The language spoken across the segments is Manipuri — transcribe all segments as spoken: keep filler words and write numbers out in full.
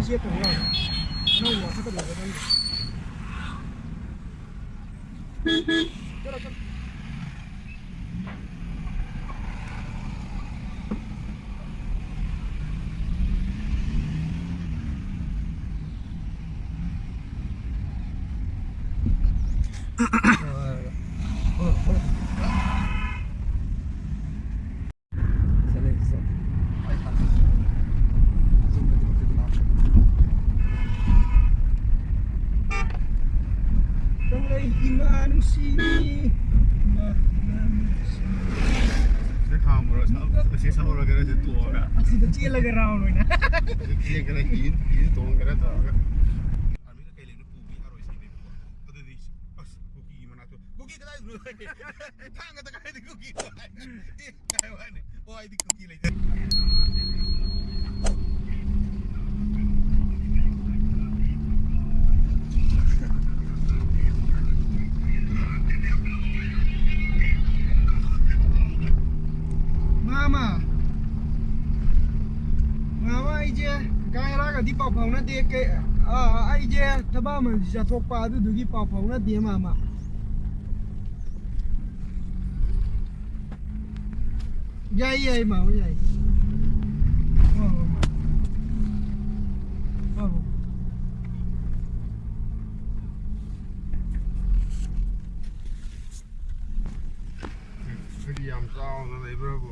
ꯆꯦꯛ ꯇꯧ ꯌꯥꯔꯣꯏ꯫ ꯑꯅꯧꯕ ꯂꯧꯈꯠꯀꯗꯧꯕ ꯅꯪꯒꯤ꯫ ꯆꯠꯂꯣ, ꯆꯠꯂꯣ꯫ ꯀꯪꯂꯩ ꯏꯃꯥ ꯅꯨꯡꯁꯤꯕꯤ꯫ ꯏꯃꯥ, ꯏꯃꯥ ꯅꯨꯡꯁꯤꯕꯤ꯫ ꯁꯤꯗ ꯈꯥꯝꯃꯨꯔꯣ, ꯁꯤ ꯁꯠꯂꯨꯔꯒꯦꯔꯥ, ꯁꯤ ꯇꯣꯛꯑꯒ꯫ ꯑꯁꯤꯗ ꯆꯦꯜꯂꯒ ꯔꯥꯎꯟ ꯑꯣꯏꯅ꯫ ꯆꯦꯟꯒꯦꯔꯥ, ꯍꯤ, ꯍꯤ ꯇꯣꯡꯒꯦꯔꯥ ꯇꯧꯔꯒ꯫ ꯑꯥꯔꯃꯤꯅ ꯀꯩ ꯂꯩꯅꯣ ꯄꯨꯕ ꯌꯥꯔꯣꯏ ꯁꯤꯅꯦꯕꯀꯣ꯫ ꯑꯗꯨꯗꯤ ꯑꯁ ꯀꯨꯀꯤꯒꯤ ꯃꯅꯥꯛꯇ, ꯀꯨꯀꯤ ꯀꯗꯥꯏꯗꯅꯣ? ꯊꯥꯡꯒꯗ ꯀꯥꯏꯗ ꯀꯨꯀꯤꯅꯣ? ꯑꯦ, ꯀꯥꯏ ꯋꯥꯅꯤ? ꯑꯣ, ꯑꯩꯗꯤ ꯀꯨꯀꯤ ꯂꯩꯇꯦ꯫ ꯃꯥꯃ, ꯃꯥꯃ, ꯑꯩꯁꯦ ꯀꯀꯥ ꯍꯦꯔꯥꯒꯗꯤ ꯄꯥꯎ ꯐꯥꯎꯅꯗꯦ꯫ ꯀꯩ, ꯑꯥ, ꯑꯩꯁꯦ ꯊꯕꯛ ꯑꯃ ꯆꯠꯊꯣꯛꯄ, ꯑꯗꯨꯗꯨꯒꯤ ꯄꯥꯎ ꯐꯥꯎꯅꯗꯦ, ꯃꯥꯃ꯫ ꯌꯥꯏ, ꯌꯥꯏ, ꯃꯥꯃ, ꯌꯥꯏ꯫ ꯍꯣꯏ, ꯍꯣꯏ, ꯃꯥꯃ꯫ ꯍꯣꯏ, ꯍꯣꯏ꯫ ꯀꯔꯤ ꯌꯥꯝ ꯆꯥꯎꯅ ꯂꯩꯕ꯭ꯔꯕꯨ?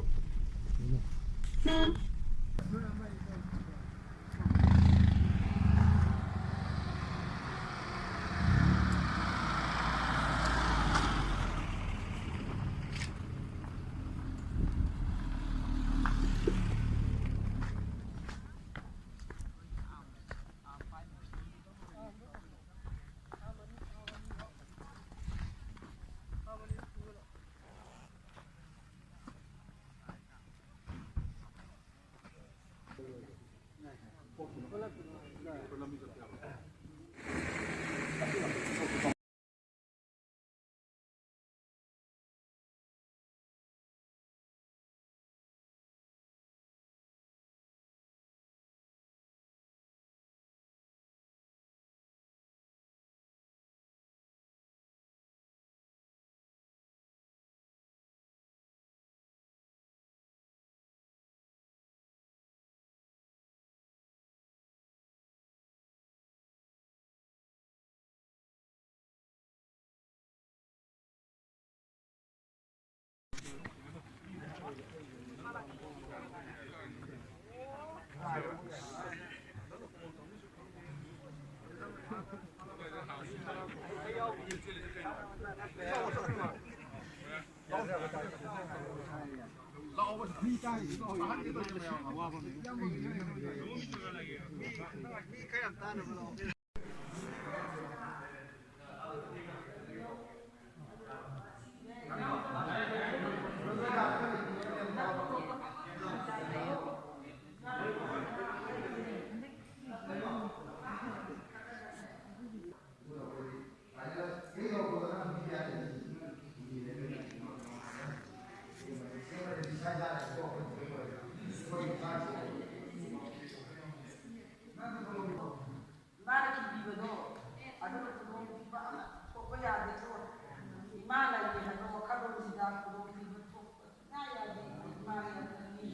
ꯏꯃꯥꯅ ꯊꯤꯕꯤꯕꯗꯣ, ꯑꯗꯨꯅ ꯈꯨꯗꯣꯡꯊꯤꯕ ꯑꯃ ꯊꯣꯛꯄ ꯌꯥꯗꯦꯀꯣ꯫ ꯏꯃꯥ ꯂꯩꯔꯦ ꯍꯥꯏꯕ ꯋꯥꯈꯜꯂꯣꯟꯁꯤꯗ ꯈꯨꯗꯣꯡꯊꯤꯕ ꯊꯣꯛꯄ ꯁꯨꯡꯌꯥ ꯌꯥꯗꯦ꯫ ꯏꯃꯥ ꯌꯥꯗꯕꯅꯤ꯫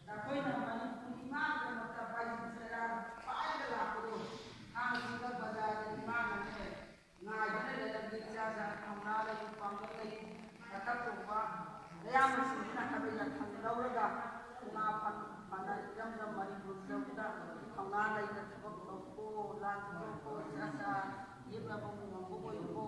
ꯑꯩꯈꯣꯏꯅ ꯃꯅꯤꯄꯨꯔ ꯏꯃꯥꯒꯤꯗꯃꯛꯇ ꯄꯥꯏꯖꯤꯟ ꯆꯦꯔꯥ ꯄꯥꯏꯔꯒ ꯂꯥꯛꯄꯗꯣ, ꯊꯥꯡꯖꯤꯡꯗ ꯕꯖꯥꯔꯗ ꯏꯃꯥꯅꯅꯦ, ꯉꯥꯏꯗꯨꯅ ꯂꯩꯔꯝꯃꯤ꯫ ꯏꯆꯥ ꯏꯆꯥ ꯊꯧꯅꯥ ꯂꯩ, ꯄꯥꯡꯒꯜ ꯂꯩ, ꯃꯊꯛ ꯊꯣꯡꯕ ꯑꯌꯥꯝꯕꯁꯤꯡꯁꯤꯅ ꯈꯔ ꯌꯥꯝ ꯊꯝ ꯂꯧꯔꯒ ꯏꯃꯥ ꯐꯅ ꯐꯅ ꯏꯔꯝꯗꯝ ꯃꯅꯤꯄꯨꯔꯗ ꯊꯧꯅꯥ ꯂꯩꯅ ꯊꯕꯛ ꯇꯧꯀꯣ, ꯂꯥꯟ ꯊꯣꯛꯀꯣ, ꯏꯆꯥ ꯏꯆꯥ ꯌꯦꯛꯅꯕ ꯉꯝꯕ ꯑꯣꯏꯌꯨꯀꯣ꯫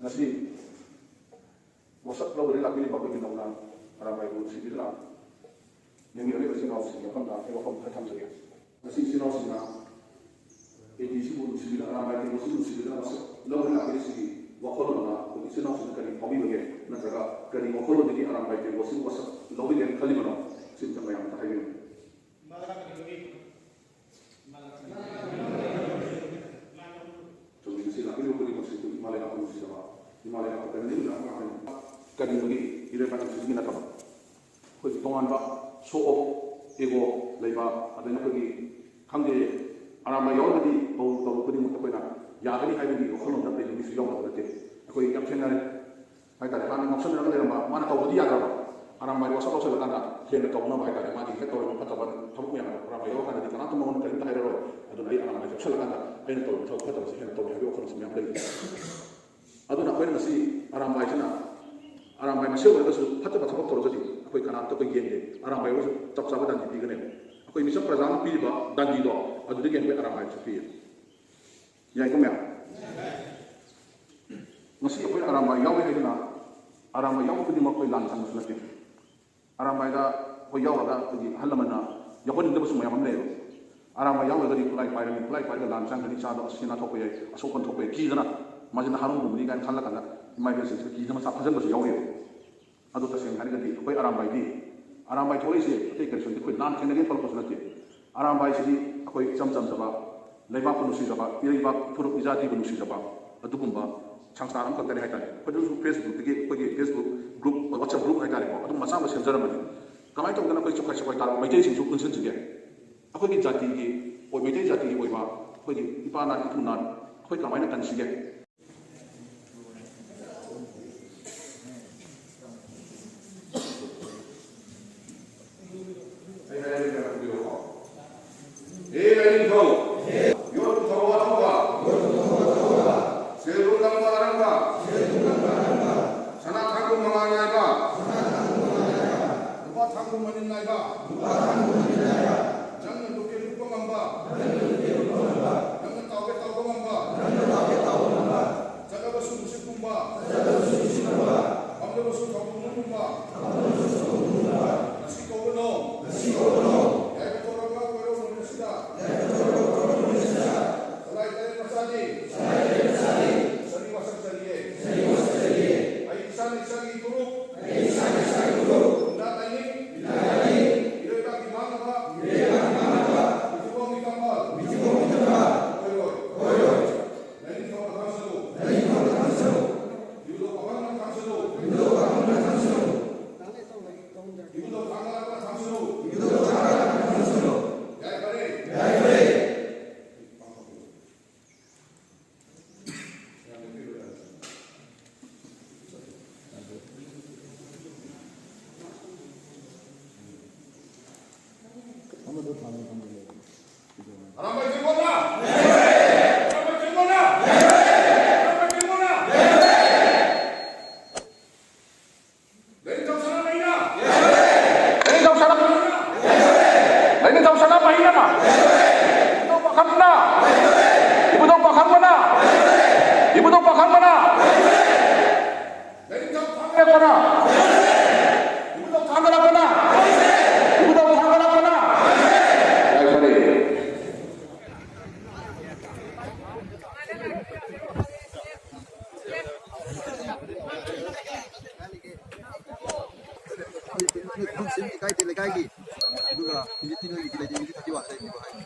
ꯉꯁꯤ ꯋꯥꯁꯛ ꯂꯧꯕꯗ ꯂꯥꯛꯄꯤꯔꯤꯕ ꯑꯩꯈꯣꯏꯒꯤ ꯅꯧꯅ ꯑꯔꯥꯝꯕꯥꯏꯕꯨ ꯅꯨꯡꯁꯤꯕꯤꯗꯨꯅ ꯅꯤꯡꯃꯤ ꯑꯣꯏꯔꯤꯕ ꯏꯆꯤꯟ ꯏꯅꯥꯎꯁꯤꯡꯒꯤ ꯃꯐꯝꯗ ꯑꯩ ꯋꯥꯐꯝ ꯈꯔ ꯊꯝꯖꯒꯦ꯫ ꯉꯁꯤ ꯏꯆꯤꯟ ꯏꯅꯥꯎꯁꯤꯡꯅ ꯑꯦ ꯗꯤꯁꯤꯕꯨ ꯅꯨꯡꯁꯤꯕꯤꯗꯨꯅ, ꯑꯔꯥꯝꯕꯥꯏ ꯇꯦꯡꯒꯣꯜꯁꯤꯕꯨ ꯅꯨꯡꯁꯤꯕꯤꯗꯨꯅ ꯋꯥꯁꯛ ꯂꯧꯕꯗ ꯂꯥꯛꯄꯤꯔꯤꯁꯤꯒꯤ ꯋꯥꯈꯜꯂꯣꯟ ꯑꯃ ꯑꯩꯈꯣꯏ ꯏꯆꯤꯟ ꯏꯅꯥꯎꯁꯤꯡꯅ ꯀꯔꯤ ꯐꯥꯎꯕꯤꯕꯒꯦ, ꯅꯠꯇ꯭ꯔꯒ ꯀꯔꯤ ꯋꯥꯈꯜꯂꯣꯟꯗꯒꯤ ꯑꯔꯥꯝꯕꯥꯏ ꯇꯦꯡꯒꯣꯜꯁꯤꯕꯨ ꯋꯥꯁꯛ ꯂꯧꯕꯤꯒꯦꯅ ꯈꯜꯂꯤꯕꯅꯣ? ꯁꯤꯝꯇꯪ ꯃꯌꯥꯝ ꯑꯝꯇ ꯍꯥꯏꯕꯤꯌꯨ꯫ ꯆꯨꯝꯃꯤ, ꯉꯁꯤ ꯂꯥꯛꯄꯤꯔꯤꯕ ꯈꯨꯗꯤꯡꯃꯛꯁꯤ ꯑꯩꯈꯣꯏ ꯏꯃꯥ ꯂꯩꯕꯥꯛꯄꯨ ꯅꯨꯡꯁꯤꯖꯕ, ꯏꯃꯥ ꯂꯩꯕꯥꯛꯄꯨ ꯀꯟꯕꯤꯕ ꯉꯥꯛꯇꯅꯤ꯫ ꯀꯔꯤꯒꯨꯝꯕꯒꯤ ꯏꯔꯩꯄꯥꯛ ꯅꯨꯡꯁꯤꯕꯒꯤ ꯅꯠꯇꯕ, ꯑꯩꯈꯣꯏꯒꯤ ꯇꯣꯉꯥꯟꯕ ꯁꯣ ꯑꯣꯐ ꯏꯒꯣ ꯂꯩꯕ, ꯑꯗꯩ ꯑꯩꯈꯣꯏꯒꯤ ꯈꯪꯗꯦ, ꯑꯔꯥꯝꯕꯥꯏ ꯌꯥꯎꯔꯒꯗꯤ ꯇꯧꯔꯨ ꯇꯧꯔꯨ ꯈꯨꯗꯤꯡꯃꯛꯇ ꯑꯩꯈꯣꯏꯅ ꯌꯥꯒꯅꯤ ꯍꯥꯏꯕꯒꯤ ꯋꯥꯈꯜꯂꯣꯟꯗ ꯂꯩꯕ ꯃꯤꯁꯨ ꯌꯥꯎꯗꯕ ꯅꯠꯇꯦ꯫ ꯑꯩꯈꯣꯏ ꯌꯥꯝ ꯊꯦꯡꯅꯔꯦ ꯍꯥꯏꯇꯥꯔꯦ꯫ ꯍꯥꯟꯅ ꯉꯥꯎꯁꯟꯅꯔꯒ ꯂꯩꯔꯝꯕ, ꯃꯥꯅ ꯇꯧꯕꯗꯤ ꯌꯥꯗ꯭ꯔꯕ, ꯑꯔꯥꯝꯕꯥꯏ ꯋꯥꯁꯛ ꯂꯧꯁꯜꯂꯀꯥꯟꯗ ꯍꯦꯟꯅ ꯇꯧꯅꯕ ꯍꯥꯏꯇꯥꯔꯦ꯫ ꯃꯥꯒꯤ ꯍꯦꯛ ꯇꯧꯔꯤꯕ ꯐꯠꯇꯕ ꯊꯕꯛ ꯃꯌꯥꯝꯗꯣ ꯑꯔꯥꯝꯕꯥꯏ ꯌꯥꯎꯔꯀꯥꯟꯗꯗꯤ ꯀꯅꯥꯝꯇ ꯃꯉꯣꯟꯗ ꯀꯔꯤꯝꯇ ꯍꯥꯏꯔꯔꯣꯏ꯫ ꯑꯗꯨꯅ ꯑꯩ ꯑꯔꯥꯝꯕꯥꯏ ꯆꯞꯁꯜꯂꯀꯥꯟꯗ ꯑꯩꯅ ꯇꯧꯔꯤꯕ ꯊꯕꯛ ꯐꯠꯇꯕꯁꯦ ꯍꯦꯟꯅ ꯇꯧꯒꯦ ꯍꯥꯏꯕꯒꯤ ꯋꯥꯈꯜꯂꯣꯟꯁꯦ ꯃꯌꯥꯝ ꯂꯩ꯫ ꯑꯗꯨꯅ ꯑꯩꯈꯣꯏꯅ ꯉꯁꯤ ꯑꯔꯥꯝꯕꯥꯏꯁꯤꯅ, ꯑꯔꯥꯝꯕꯥꯏ ꯃꯁꯦꯜ ꯑꯣꯏꯔꯒꯁꯨ ꯐꯠꯇꯕ ꯊꯕꯛ ꯇꯧꯔꯒꯗꯤ ꯑꯩꯈꯣꯏ ꯀꯅꯥꯝꯇ ꯑꯩꯈꯣꯏ ꯌꯦꯡꯗꯦ꯫ ꯑꯔꯥꯝꯕꯥꯏ ꯑꯣꯏꯔꯒꯁꯨ ꯆꯞ ꯆꯥꯕ ꯗꯟꯗꯤ ꯄꯤꯒꯅꯦꯕ꯫ ꯑꯩꯈꯣꯏ ꯃꯤꯆꯝ ꯄ꯭ꯔꯖꯥꯅ ꯄꯤꯔꯤꯕ ꯗꯟꯗꯤꯗꯣ ꯑꯗꯨꯗꯒꯤ ꯑꯩꯈꯣꯏ ꯑꯔꯥꯝꯕꯥꯏꯗꯁꯨ ꯄꯤꯌꯦ꯫ ꯌꯥꯏꯀꯣ ꯃꯌꯥꯝ? ꯉꯁꯤ ꯑꯩꯈꯣꯏ ꯑꯔꯥꯝꯕꯥꯏ ꯌꯥꯎꯏ ꯍꯥꯏꯗꯨꯅ ꯑꯔꯥꯝꯕꯥꯏ ꯌꯥꯎꯕ ꯈꯨꯗꯤꯡꯃꯛ ꯑꯩꯈꯣꯏ ꯂꯥꯟ ꯆꯪꯕꯁꯨ ꯅꯠꯇꯦ꯫ ꯑꯔꯥꯝꯕꯥꯏꯗ ꯑꯩꯈꯣꯏ ꯌꯥꯎꯔꯒ ꯑꯩꯈꯣꯏꯒꯤ ꯑꯍꯜ ꯂꯃꯟꯅ ꯌꯥꯎꯍꯟꯅꯤꯡꯗꯕꯁꯨ ꯃꯌꯥꯝ ꯑꯃ ꯂꯩꯌꯦꯕ꯫ ꯑꯔꯥꯝꯕꯥꯏ ꯌꯥꯎꯔꯒꯗꯤ ꯈꯨꯠꯂꯥꯏ ꯄꯥꯏꯔꯅꯤ, ꯈꯨꯠꯂꯥꯏ ꯄꯥꯏꯔꯒ ꯂꯥꯟ ꯆꯪꯒꯅꯤ, ꯏꯆꯥꯗꯣ ꯑꯁꯤ ꯅꯥꯊꯣꯛꯄ ꯌꯥꯏ, ꯑꯁꯣꯛꯄ ꯊꯣꯛꯄ ꯌꯥꯏ ꯀꯤꯗꯅ, ꯃꯥꯁꯦ ꯅꯍꯥꯔꯣꯟꯒꯨꯝꯕꯅꯤ ꯀꯥꯏꯅ ꯈꯜꯂꯀꯥꯟꯗ ꯏꯃꯥ ꯏꯕꯦꯜꯁꯤꯡꯁꯤꯅ ꯀꯤꯗꯅ ꯃꯆꯥ ꯐꯥꯖꯟꯕꯁꯨ ꯌꯥꯎꯔꯤꯑꯕ꯫ ꯑꯗꯣ ꯇꯁꯦꯡꯅ ꯍꯥꯏꯔꯒꯗꯤ ꯑꯩꯈꯣꯏ ꯑꯔꯥꯝꯕꯥꯏꯗꯤ, ꯑꯔꯥꯝꯕꯥꯏ ꯊꯣꯛꯂꯛꯏꯁꯦ ꯑꯇꯩ ꯀꯔꯤꯁꯨ ꯅꯠꯇꯦ, ꯑꯩꯈꯣꯏ ꯂꯥꯟ ꯊꯦꯡꯅꯒꯦꯅ ꯊꯣꯛꯂꯛꯄꯁꯨ ꯅꯠꯇꯦ꯫ ꯑꯔꯥꯝꯕꯥꯏꯁꯤꯗꯤ ꯑꯩꯈꯣꯏ ꯏꯆꯝ ꯆꯝꯖꯕ, ꯂꯩꯕꯥꯛꯄꯨ ꯅꯨꯡꯁꯤꯖꯕ, ꯏꯔꯩꯕꯥꯛ ꯐꯨꯔꯨꯞ ꯏꯖꯥꯇꯤꯕꯨ ꯅꯨꯡꯁꯤꯖꯕ ꯑꯗꯨꯒꯨꯝꯕ ꯁꯪꯁꯊꯥꯟ ꯑꯃꯈꯛꯇꯅꯤ ꯍꯥꯏꯇꯥꯔꯦ꯫ ꯑꯩꯈꯣꯏꯗꯁꯨ Facebookꯇꯒꯤ, ꯑꯩꯈꯣꯏꯒꯤ Facebook group, WhatsApp group ꯍꯥꯏꯇꯥꯔꯦꯀꯣ, ꯑꯗꯨꯝ ꯃꯆꯥ ꯑꯃ ꯁꯦꯝꯖꯔꯝꯕꯅꯤ꯫ ꯀꯃꯥꯏꯅ ꯇꯧꯗꯅ ꯑꯩꯈꯣꯏ ꯆꯨꯈꯥꯏ ꯆꯨꯈꯥꯏ ꯇꯥꯔꯕ ꯃꯩꯇꯩꯁꯤꯡꯁꯨ ꯄꯨꯟꯁꯤꯟꯁꯤꯒꯦ? ꯑꯩꯈꯣꯏꯒꯤ ꯖꯥꯇꯤꯒꯤ ꯑꯣꯏ-, ꯃꯩꯇꯩ ꯖꯥꯇꯤꯒꯤ ꯑꯣꯏꯕ ꯑꯩꯈꯣꯏꯒꯤ ꯏꯄꯥ ꯅꯥꯠ, ꯏꯄꯨ ꯅꯥꯠ ꯑꯩꯈꯣꯏ ꯀꯃꯥꯏꯅ ꯀꯟꯁꯤꯒꯦ? ꯑꯩ ꯍꯥꯏꯔꯒꯦ, ꯈꯔ ꯈꯪꯕꯤꯔꯣꯀꯣ꯫ ꯍꯦ ꯂꯥꯏꯅꯤꯡꯊꯧ, ꯌꯣꯠ ꯄꯨꯊꯧ ꯋꯥꯊꯧꯕ, ꯁꯦꯜ ꯂꯨꯝ ꯂꯪꯕ ꯑꯔꯪꯕ, ꯁꯅꯥ ꯊꯥꯡꯒꯨꯝ ꯃꯉꯥꯜ ꯅꯥꯏꯕ, ꯂꯨꯄꯥ ꯊꯥꯡꯒꯨꯝ ꯃꯅꯤꯜ ꯅꯥꯏꯕ, ꯅꯪꯅ ꯂꯨꯞꯀꯦ ꯂꯨꯞꯄ ꯉꯝꯕ, ꯅꯪꯅ ꯇꯥꯎꯒꯦ ꯇꯥꯎꯕ ꯉꯝꯕ, ꯑꯔꯥꯝꯕꯥꯏ ꯇꯦꯡꯒꯣꯅ! ꯑꯔꯥꯝꯕꯥꯏ ꯇꯦꯡꯒꯣꯅ! ꯑꯔꯥꯝꯕꯥꯏ ꯇꯦꯡꯒꯣꯅ! ꯂꯥꯏꯅꯤꯡꯊꯧ ꯁꯅꯥꯃꯍꯤꯅ! ꯂꯥꯏꯅꯤꯡꯊꯧ ꯁꯅꯥꯃꯍꯤꯅ! ꯂꯥꯏꯅꯤꯡꯊꯧ ꯁꯅꯥꯃꯍꯤꯅ! ꯏꯕꯨꯙꯧ ꯄꯥꯈꯪꯕꯅ! ꯏꯕꯨꯙꯧ ꯄꯥꯈꯪꯕꯅ! ꯏꯕꯨꯙꯧ ꯄꯥꯈꯪꯕꯅ! ꯂꯥꯏꯅꯤꯡꯊꯧ ꯊꯥꯡꯒꯠꯂꯛꯄꯅ! ꯏꯕꯨꯙꯧ ꯊꯥꯡꯒꯠꯂꯛꯄꯅ! ꯏꯕꯨꯙꯧ ꯊꯥꯡꯒꯠꯂꯛꯄꯅ! ꯌꯥꯏꯐꯔꯦ꯫ ꯂꯩꯀꯥꯏꯗꯤ ꯂꯩꯀꯥꯏꯒꯤ, ꯑꯗꯨꯒ ꯍꯧꯖꯤꯛꯇꯤ ꯅꯣꯏꯒꯤꯗꯤ ꯂꯩꯇꯦ, ꯍꯧꯖꯤꯛꯇꯤ ꯊꯥꯔꯇꯤ ꯋꯥꯟ ꯂꯩꯕꯅꯦꯕ ꯍꯥꯏ꯫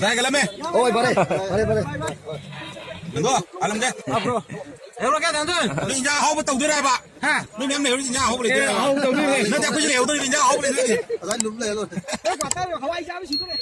ꯂꯥꯏꯒꯠꯂꯝꯃꯦ꯫ ꯍꯣꯏ, ꯐꯔꯦ, ꯐꯔꯦ, ꯐꯔꯦ꯫ ꯅꯪꯗꯣ, ꯑꯂꯝꯗꯦ꯫ ꯂꯥꯛꯄ꯭ꯔꯣ? ꯂꯩꯍꯧꯔꯒꯦ, ꯅꯪꯗꯣ꯫ ꯑꯗꯨ ꯏꯟꯖꯥꯡ ꯑꯍꯥꯎꯕ ꯇꯧꯗꯣꯏꯔꯕ? ꯍꯥ? ꯅꯣꯏ ꯃꯌꯥꯝ ꯂꯩꯍꯧꯔꯤꯁꯦ ꯏꯟꯖꯥꯡ ꯑꯍꯥꯎꯕ ꯑꯦ, ꯂꯩꯗꯣꯏꯔꯕ? ꯑꯍꯥꯎꯕ ꯇꯧꯗꯣꯏꯅꯦ꯫ ꯅꯠꯇꯦ, ꯑꯩꯈꯣꯏꯁꯨ ꯂꯩꯍꯧꯗꯣꯔꯤꯕ ꯏꯟꯖꯥꯡ ꯑꯍꯥꯎꯕ ꯂꯩꯗꯣꯏꯅꯦ꯫ ꯑꯗꯥꯏ ꯂꯨꯝ ꯂꯩꯔ ꯂꯣꯏꯔꯦ꯫ ꯑꯦ, ꯀ꯭ꯋꯥꯇꯔ ꯍꯋꯥꯏ ꯆꯥꯕ ꯁꯤꯗꯣꯔꯦ꯫